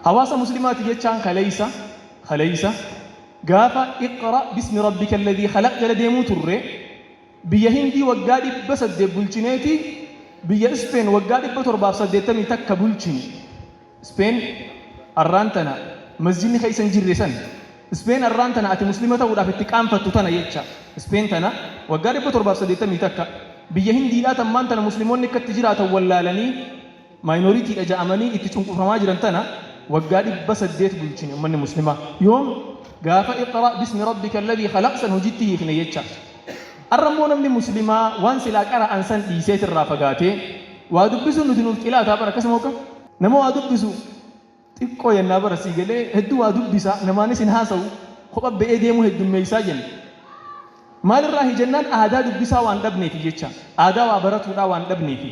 Hawaasa Muslimaati jechaan kaleeysa, kaleeysa, gaafa Iqra bismi rabbika alladhii khalaq jala deemuu turre, biyya Hindii waggaa 800 bulchineeti biyya Ispeen waggaa 781 bulchine. Ispeen arraan tana masjidni keessa hin jirre san. Ispeen arraan tana ati Muslima ta'uudhaaf itti qaanfattu tana jecha. Ispeen tana waggaa 781 biyya Hindiidhaa tammaan tana Muslimoonni akka itti jiraatan wallaalanii minority dha ja'amanii itti cunqurfamaa jiran tana waggaa 800 bulchine ummanni Muslimaa. Yoom? Gaafa Iqra' bismi rabbika alladhii khalaq san hojitti hiikne jecha. Arra immoo namni Muslimaa waan silaa qara'an san dhiiseet irraa fagaatee waa dubbisuun nuti nuuf xilaataa bar akkasuma hogga nama waa dubbisu xiqqoo jennaa bara sii galee hedduu waa dubbisa namaanis hin haasawu kopha be'ee deemuu heddummeeysaa jenna. Maalirraahi jennaan aadaa dubbisaa waan dhabneefi jecha. Aadaa waa baratuudhaa waan dhabneefi.